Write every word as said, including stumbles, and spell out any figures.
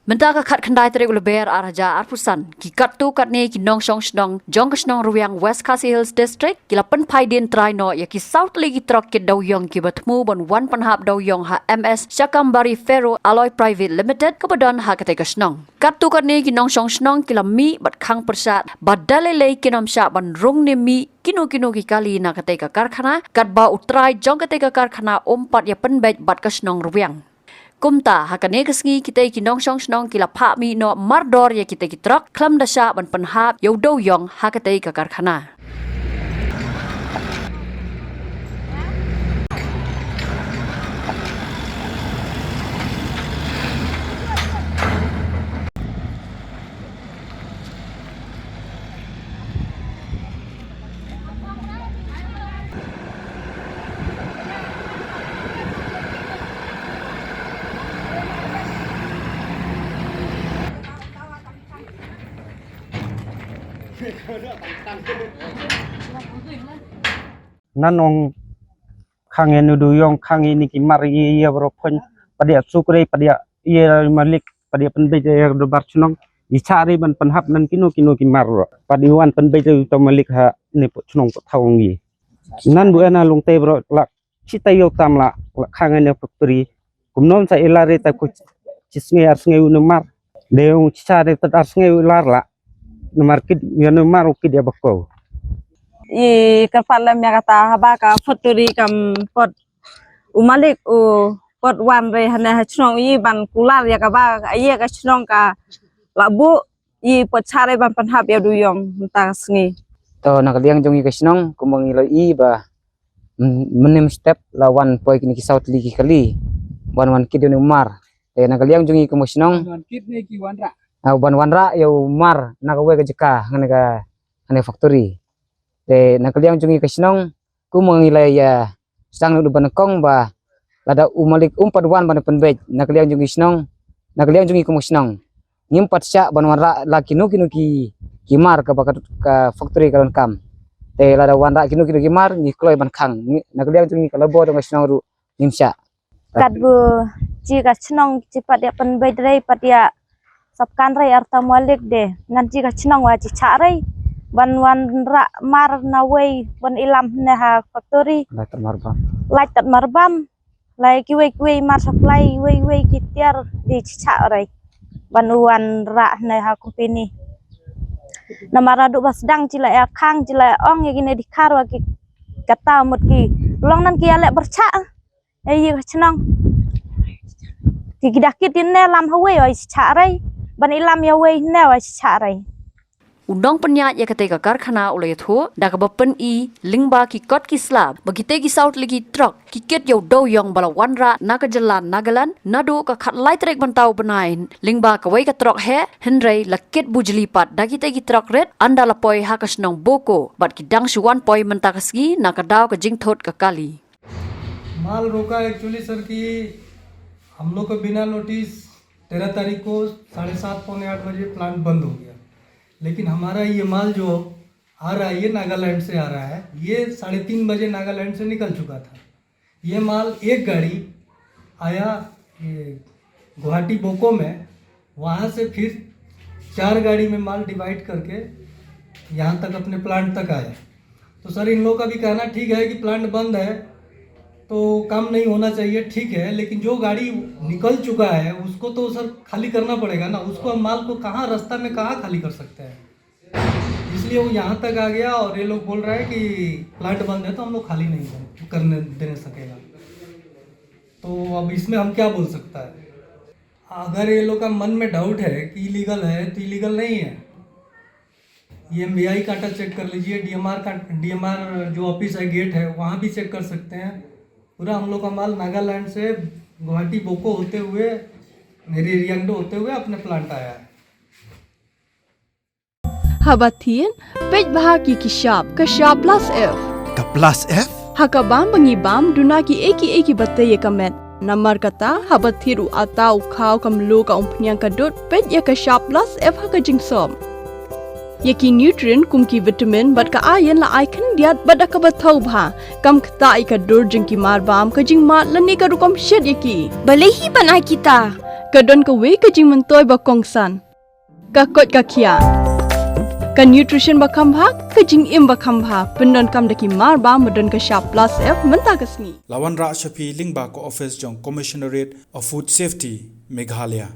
Mynta ka khatkhyndai tarik u Lber ar hajar arphew san, ki katto katne ki nongshong shnong jong ka shnong Rwiang, West Khasi Hills District, ki la pynphai dien trai noh ïa ki saw tylli ki trok kit dewiong kiba thmu ban wan pynhap dewiong ha M S Shakambari Ferro Alloy Private Limited kaba don ha katei ka shnong. Katto katne ki nongshong shnong ki la mih bad khang pyrshah ba da lei lei kin ym shah ban rung ne mih kino kino ki kali na katei ka karkhana, katba u trai jong katei ka karkhana um pat ïa pynbeit bad ka shnong Rwiang. Kumta, ha kane ka sngi kitei ki nongshong shnong ki la phah mih noh mardor ïa kitei ki trok khlem da shah ban pynhap ïa u dewiong ha katei ka karkhana. Nan ong khang ïa u dewiong, khang ïa kine ki mar, ïa, ïa baroh pyn, pat ïa suk re, pat ïa, ïa malik, pat ïa pynbeit ïa u dorbar chnong. I chah re ban pynhap nan kino kino ki mar ruh. Pat ïa wan pynbeit ïa u malik ha ne pok chnong pok thaw ngi. Nan bu ena lungte baroh la chitai ïa u tam la, la khang ïa ne factory. Kumno sa ila re ta ku chi sngi ar sngi u ne mar. De u chi sa re ta ar sngi u lar la. Namar kit ïa ne mar u kit ïa bako. I kyrpad lem ïa kata haba ka factory kam pot u malik u pot wan re hane ha chnong i ban kular ïa kaba ïa ka chnong ka la bu i pot chare ban pynhap ïa u dewiong mynta ka sngi. To na ka liang jong i ka chnong kumba ngi la i ba mm, mynne mynstep la wan poi kine ki saw tylli ki kali. Wan wan kit ïa u mar. Te na ka liang jong i ka mo shnong. Wan kit ne ki wan rah. Ah, wan wan rah ïa u mar na ka wei ka jaka ngane ka ngane factory. Te na ka liang jong i ka shnong kum ngi la ïa sdang na u ban kong ba lada u malik um pat wan ban pynbeit na ka liang jong i shnong. Na ka liang jong i ka mo shnong. Ngim pat shah ban wanrah la kino kino ki, ki mar kaba ka, ka factory ka donkam. Te lada wanrah kino kino ki mar ngi kloi ban khang. Ngi, na ka liang jong ngi ka labo jong ka shnong ruh ngim shah. Katba chi ka shnong chi pat ïa pynbeit re pat ïa sap kan re arta malik de. Ngan chi ka shnong wa chi chah re ban wanrah mar na wei ban ilam ne ha factory. Lait tat mar bam. Lait tat mar bam. Lai kiwei kiwei mar supply, wei wei ki tiar di chi chah re ban u wanrah ne ha company. Namar naduh ba sdang chi la ïa khang, chi la ïa ong ïa kine di khar wa ki kata mut ki long nan ki ïa leh byrchah. Ei ïa ka chnong. Ki ki dak ki tin ne lam ha wei wa chi chah re ban ilam ïa wei ne wa chi chah re. U nongpynïaid ïa katei ka karkhana u la ïathuh da kaba pyni lyngba ki kot ki sla ba kitei ki saw tylli ki trok ki kit ïa u dewiong ba la wanrah na ka jylla Nagaland naduh ka khatlai tarik mynta u bnai lyngba kawei ka trok heh, hynrei la kit bujli pat da kitei ki trok rit ynda la poi ha ka shnong Boko bad ki dang shu wan poi mynta ka sngi na ka daw ka jingthut ka kali. माल रोका एक्चुअली सर कि हम लोग को बिना नोटिस तेरह तारीख को साढ़े सात पौने आठ बजे प्लांट बंद हो गया, लेकिन हमारा ये माल जो आ रहा है, ये नागालैंड से आ रहा है। ये साढ़े तीन बजे नागालैंड से निकल चुका था। ये माल एक गाड़ी आया ये गुवाहाटी बोको में, वहाँ से फिर चार गाड़ी में माल डिवाइड करके यहाँ तक अपने प्लांट तक आया। तो सर, इन लोगों का भी कहना ठीक है कि प्लांट बंद है तो काम नहीं होना चाहिए, ठीक है, लेकिन जो गाड़ी निकल चुका है उसको तो सर खाली करना पड़ेगा ना, उसको हम माल को कहाँ रास्ता में कहाँ खाली कर सकते हैं? इसलिए वो यहाँ तक आ गया और ये लोग बोल रहा है कि प्लांट बंद है तो हम लोग खाली नहीं कर- करने देने सकेगा। तो अब इसमें हम क्या बोल सकता है? अगर ये लोग का मन में डाउट है कि इलीगल है तो इलीगल नहीं है। ये एमबीआई कांटा चेक कर लीजिए, डीएमआर का, डीएमआर जो ऑफिस है, गेट है, वहाँ भी चेक कर सकते हैं। पूरा हम लोग का माल नागालैंड से गुवाहाटी बोको होते हुए, मेरी रियांगडो होते हुए अपने प्लांट आया है। Haba thied, peit bha ki ki shap, ka shap Plus F. Ka Plus F? Ha ka bam ba ngi bam, duna ki ei ki ei kiba tei ïa ka met. Namar kata, haba thied u ata u khaw ka mluh ka umphniang ka dud, peit ïa ka shap Plus F ha ka jingsop. Ïa ki nutrient kum ki vitamin bad ka iron la ai khyndiat bad da kaba thaw bha. Kam ktah ïa ka dur jong ki mar bam, ka jingmad lane ka rukom shet ïa ki. Balei hi ban ai kita? Ka don kawei ka jingmyntoi ba kongsan, ka koit ka khiah, ka nutrition ba kham bha, ka jingim ba kham bha. Pyndonkam da ki mar ba ba don ka shap plus F mynta ka sngi. La wanrah sha phi lyngba ka office jong Commissionerate of Food Safety, Meghalaya.